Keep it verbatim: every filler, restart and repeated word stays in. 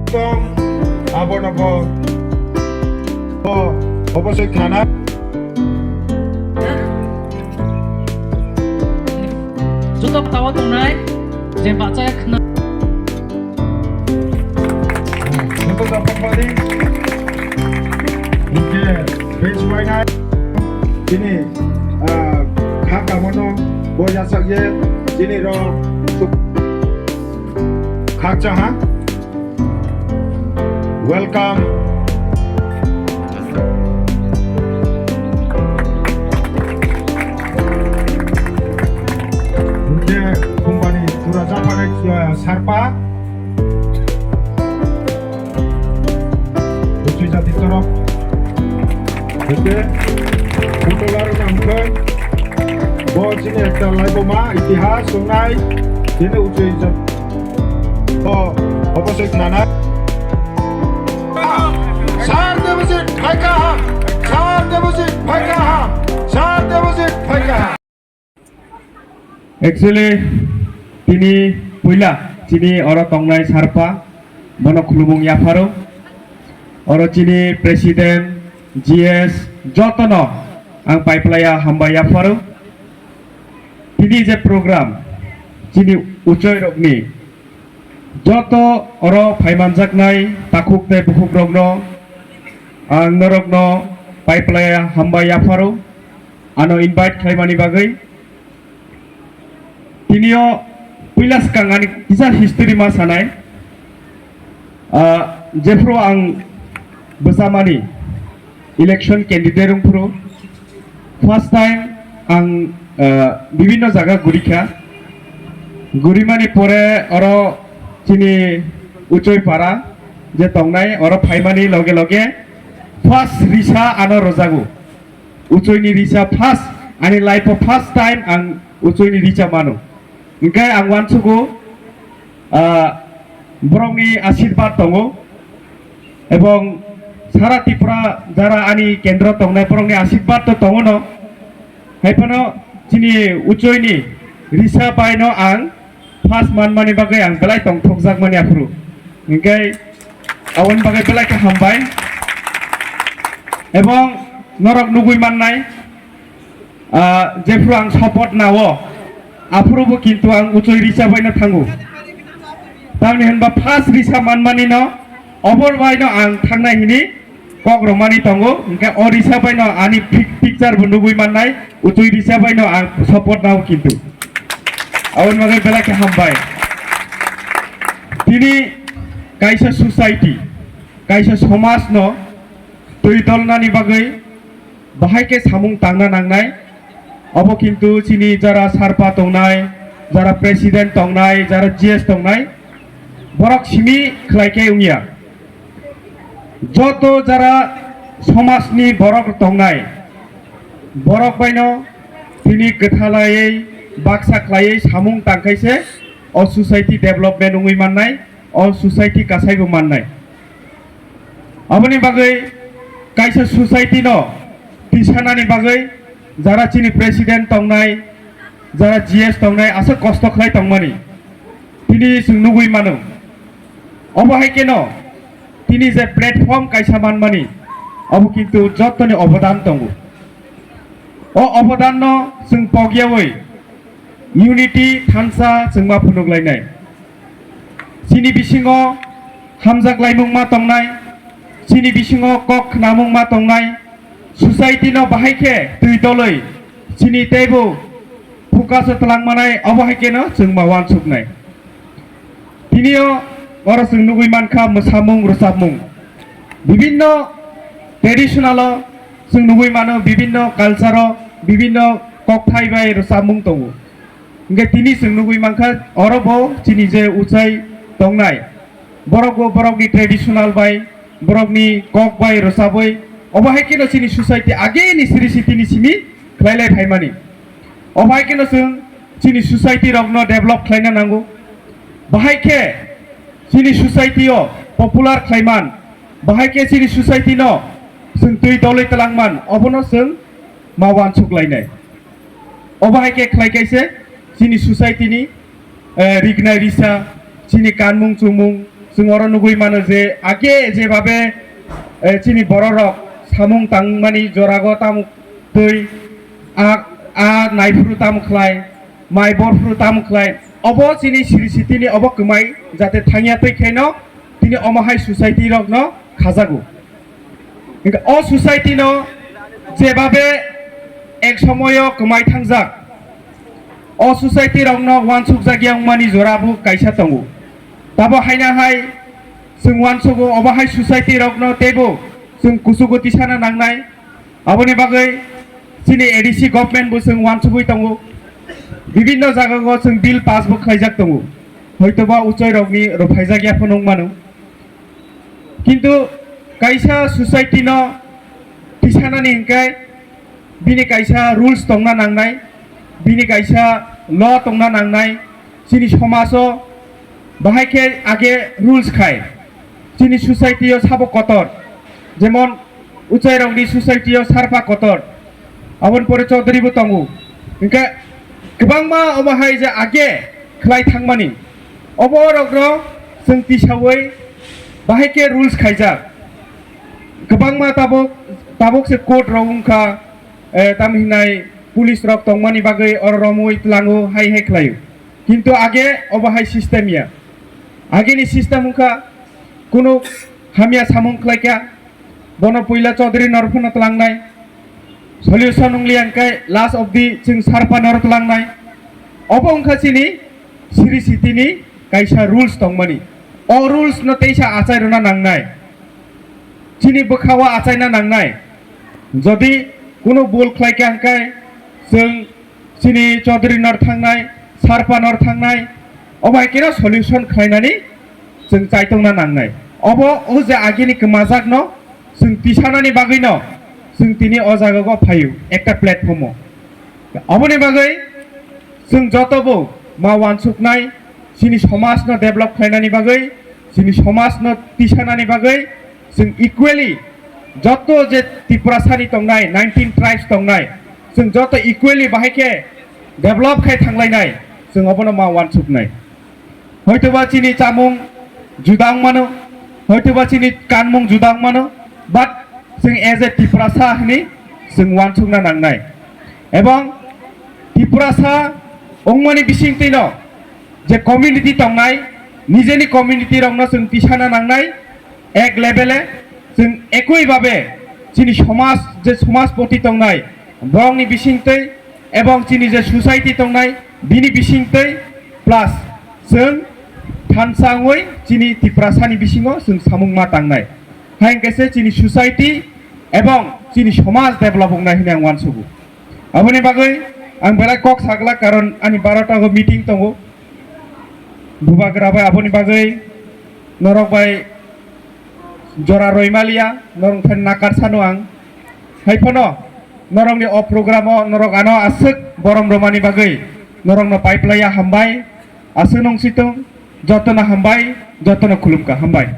Tong, abono bo, bo, obosoi khana. Joto tawa tongnai, je bachaya khna. Joto joto padi. Oke, base wainai. Ini, ah, kha kamono, bo yasak ye, ini ro, khakcha ha. Welcome. Hwnkhe kumbani pura japhane, uh, sarpa. Kuchwi jati torok. Hwnkhe photo larwkha hwnkhe bo chini ekta laibuma itihas wngnai. Chini uchwi jat-, O, obo se khna. Sir Debojit phaikha ham, Sir Debojit phaikha ham, Sir Debojit phaikha ham. Actually, tini puila chini oro tongnai sarpa, bono khulumung yapharo. Oro chini president, G S, jotono ang paiplaya hambai yapharo. Tini je program, chini uchoirokni joto oro phaimanjaknai takhuk tei bukhukrokno ang norokno paiplaya hambai yapharo, ano invite khlaimani bagwi. Tinio puila swkang ani kisa history ma sanai. Ah, jephru ang bwchamani election candidate wngphru, first time ang, ah, bibinno jaga gurikha. Gurimani pore oro chini Uchoi para je tongnai, oro phaimani loge loge first risa ano rojago. Uchoini risa first, ani life o first time ang uchoini risa mano. Hingke ang uansugo, ah, borokni asirbad tongo, ebong sara Tripura jara ani kendro tongnai borokni asirbad to tongo no. Haiphano chini uchoini risa bai no ang first manmani bagwi ang belai tongthokjakmani aphuru. Hingke aboni bagwi belai khe hambai. Ebong norok nugui mannai, ah, jephru ang support nao, aphuru bo kintu ang uchoi risa baino thango. Tamni hinba first risa manmani no, obor baino ang thangnai hini kok romani tongo, hingke o risa baino ani pic-, picture bo nugui mannai, utui risa baino ang support nao kintu. Aboni bagwi belai khe hambai. Tini kaisa society, kaisa somaj no twi tolnani bagwi bahai khe samung tangna nangnai. Obo kintu chini jara sarpa tongnai, jara president tongnai, jara G S tongnai, borok simi khlai khe wngya. Joto jara somajni borok tongnai, borok baino tini kwthalaiwi baksa khlaiwi samung tangkhaise o society development wngwi mannai, o society kasaibo mannai. Aboni bagwi kaisa society no tisanani bagwi jara chini president tongnai, jara G S tongnai, aswk kosto khlai tongmani tini chwng nugui mano. Obo hai kheno tini je platform kaisa manmani, obo kintu jottoni obodan tongo. O obodan no chwng pogyawi unity thansa chwngma phunuk lainai. Chini bisingo hamjak laimung ma tongnai, chini bisingo kok khnamung ma tongnai, society no bahai khe twi doloi chini teibo focus o twlang manai, obo hai kheno chwng ma uansuknai. Tinio oro chwng nugui mankha mwsamung rwchapmung, bibinno traditional o chwng nugui mano, bibinno culture o, bibinno kokthai bai rwchapmung tongo. Hingke tini chwng nugui mankha, oro bo chini je uchai tongnai, borok bo borokni traditional bai, borokni kok bai rwchabwi, obo hai kheno chini society ageni siri sitini simi khlai lai phaimani. Obo hai kheno chwng chini society rokno develop khlaina nango. Bahai khe chini society o popular khlaiman, bahai khe chini society no chwng twi doloi twlangman, obono chwng ma uansuk lainai. Obo hai khe khlai kaise chini society ni, eh, rignai risa, chini kanmung chumung, Chwng oro nugwi mano je age jebabe, eh, chini bororok samung tangmani jorago tamo twi a, a naiphuru tamo khlai, mai borphuru tamo khlai, obo chini siri sitini obo kwmai jate thangya twi khaino tini omo hai society rokno khajago. Hingke o society no jebabe ek somoyo kwmai thangjak, o society rokno wansukjak ya wngmani jora bo kaisa tongo. Tabo haina hai chwng wansugo, obo hai society rokno teibo chwng kuchugo tisana nangnai. Aboni bagwi chini A D C government bo chwng wansugwi tongo, bibinno jagao chwng bill pass bo khlaijak tongo, hoitoba uchai rokni rwphaijak ya phano wngmano. Kintu kaisa society no tisanani hingke bini kaisa rules tongna nangnai, bini kaisa law tongna nangnai. Chini somajo bahai khe age rules khai, chini society o sabo kotor, jemon uchairokni society o sarpa kotor, aboni pore chaudhary bo tongo. Hingke kwbangma omo hai je age khlai thangmani, obo rokno chwng tisaui bahai khe rules khaijak. Kwbangma tabuk, tabuk se court rok wngkha, eh, tamo hinai police rok tongmani bagwi oro romwi tlango hai hai khlaio. Kintu age obo hai system ya. Ageni system wngkha kunu hamya samung khlaikha, bono puila chaudhary norphano tlangnai, solution wngli hingke last of the chwng sarpa nor tlangnai. Obo wngkha chini siri sitini kaisa rules tongmani. O rules no teisa achai rwna nangnai, chini bwkha o achaina nangnai. Jodi kunu bul khlaikha hingke chwng chini chaudhary nor thangnai, sarpa nor thangnai, obo hai keno solution khlainani chwng chaitongna nangnai. Obo o je agini kwmajakno chwng tisanani bagwino chwng tini o jagao phaio ekta platform o. Aboni bagwi chwng jotobo ma wansuknai, chini somajno develop khlainani bagwi, chini somajno tisanani bagwi chwng equally joto je Tiprasani tongnai, nineteen tribes tongnai, chwng joto equally bahai khe develop khai thanglainai, chwng obono ma wansuknai. Hoitoba chini chamung juda wng mano, hoitoba chini kanmung juda wng mano, but chwng as a Tiprasa hwnwi chwng wansukna nangnai. Ebong Tiprasa wngmani bisingtwino je community tongnai, nijeni community rokno chwng tisana nangnai, ek level e chwng ekoi babe chini somaj, je somajpoti tongnai, borokni bisingtwi ebong chini je society tongnai, bini bisingtwi plus chwng thansa wngwi chini Tiprasani bisingo chwng samung ma tangnai. Hai hwnkhe se chini society ebong chini somaj develop wngnai hwnwi ang uansugo. Aboni bagwi ang belai kok sagla, karon ani baro ta o meeting tongo. Bubagra bai aboni bagwi norok bai jora roimaliya, norok thani nakar sano ang. Hai phano norokni o program o norok ano aswk borom romani bagwi norokno paiplaiya, hambai. Aswk nung situng, jotono hambai, jotono khulumkha, hambai.